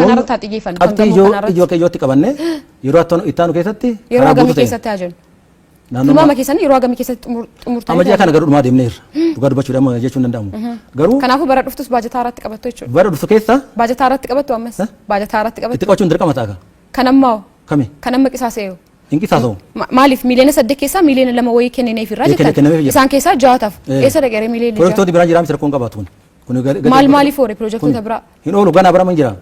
Kanarratti haa xiyyeeffannu. Kan Qabxii gamoo ijoo kanarratti. ijoo akka ijootti qabanne yeroo itti aanu keessatti Yeroo karaa hagamii guutuu ta'e keessatti haa jennu. Naannoo Tilmaama keessanii yeroo hagamii keessatti xumurtanii Amma ji'a kana garuu dhumaa deemneerra. Dhugaa dubbachuudha amma jechuun danda'amu. Garuu Kanaafuu bara dhuftus baajataa irratti qabattu jechuudha. Bara dhuftu keessa Baajataa irratti qabattu ammas. Baajataa irratti itti qabattu. qabachuun dirqama ta'a. Kan ammaa hoo? Kami? Kan amma qisaasa'e hoo? Hin qisaasa'u. Maaliif miiliyoona 8 keessaa miiliyoona 2 wayii kennineef irraa jettan? Kennameef jira. Isaan keessaa ja'ataaf. Eessa dhaqeere miiliyoona 6? Pirojektooti biraan jira miti, rakkoon qabaatu kun. Kun Maal maaliif oole pirojektoota biraa? Hin oolu, ganaa bara jira.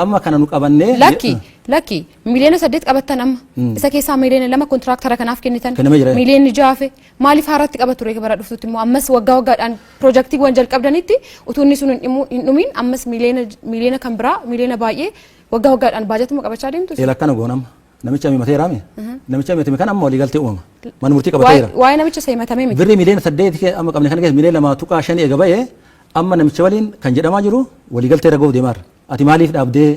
Amma kana nu qabannee. Lakki, lakki, miiliyoona 8 qabattan amma. Isa keessaa miiliyoona 2 kontiraaktara kanaaf kennitan. Kennamee jira. Miiliyoonni 6 hafe. Maaliif haaratti qabatu ree bara dhuftutti immoo ammas waggaa waggaadhaan pirojektiiwwan jalqabdanitti utuu inni sun hin dhumin ammas miiliyoona kan biraa, miiliyoona baay'ee waggaa waggaadhaan baajatuma qabachaa deemtu? Eela, akkana goona amma. Namicha himateera mi? Namicha himatame kan amma waliigaltee uumama. Mana murtii qabateera. Waa'ee namicha isa himatamee miti. Birrii miiliyoona 8 amma qabne kana keessa miiliyoona 2.5 eega ba'ee, amma namicha waliin kan jedhamaa jiru waliigaltee ragoof deemaarra. Ati maaliif dhaabdee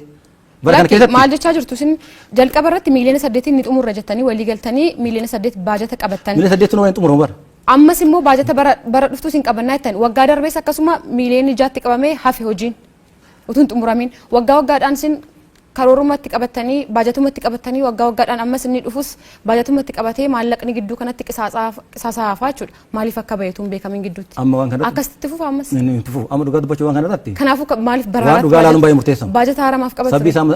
bara kana Lakki, keessatti? Maal jechaa jirtu isin? Jalqaba irratti miiliyoona 8n ni xumurra jettanii walii galtanii miiliyoona 8 baajata qabattan. Miiliyoona 8 nu waliin xumuramu bara. Ammas immoo baajata bara dhuftuu isin qabannaa jettan. Waggaa darbees akkasuma miiliyoonni 6tti qabamee hafe, hojiin utuu hin xumuramin. Waggaa waggaadhaan isin karoorumatti qabattanii, baajatumatti qabattanii, waggaa waggaadhaan ammas inni dhufus baajatumatti qabatee maallaqni gidduu kanatti qisaasaa hafaa jechuudha. Maaliif akka bahe utuu hin beekamin gidduutti. Amma waan kanarratti Akkasitti fufa ammas. Inni itti fufu. Amma dhugaa dubbachuu waan kanarratti. Kanaafuu maaliif bara Waan dhugaa ilaaluun baay'ee murteessa. Baajata haaramaaf qabatu? Sabbi isaa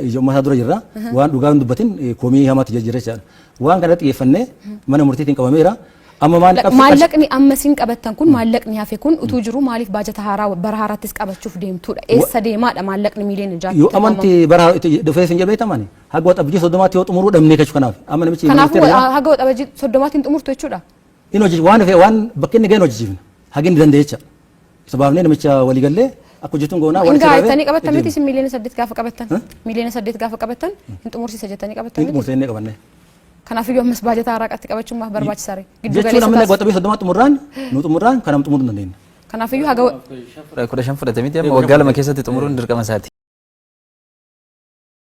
ija uummataa dura jirra. Waan dhugaa hin dubbatin komii hamaatti jira jechaadha. Waan kanarratti xiyyeeffannee mana murtiitiin qabameera. Amma maal qabsi Maallaqni amma isin qabattan kun, maallaqni hafe kun utuu jiru maaliif baajata haaraa bara haaraattis qabachuuf deemtuudha? Eessa deemaadha maallaqni miiliyoona 6? Yoo amanti bara itti dhufee sin jedhee tamani haga Waxabajjii 30tti yoo xumuruu dhabnee jechuudha kanaaf. Amma namichi Kanaafuu ministeera jira. Haga Waxabajjii 30tti hin xumurtu jechuudha. Inni hojii waan dhufe waan bakka inni ga'e hojjechiifna. Hagi inni danda'e jecha. Isa baafnee namicha walii gallee akka hojjetuun goonaa waan Hin isa gahaa baafee jettanii qabattan miti itti isin miiliyoona 8 gaafa qabattan? Miiliyoona 8 gaafa qabattan hin xumursiisa jettanii qabattan Hin miti? xumursiisnee inni qabanne. Kanaafiyyuu ammas baajata haaraa qatti qabachuun maaf barbaachisaa ree? Giddu Jechuun galeessa amma taasisu. Waxabajjii 30 xumurraan nu xumurraan kanam xumuruu hin dandeenya. Kanaafiyyuu haga 15 fudhate miti, amma waggaa 2 keessatti xumuruun dirqama isaati.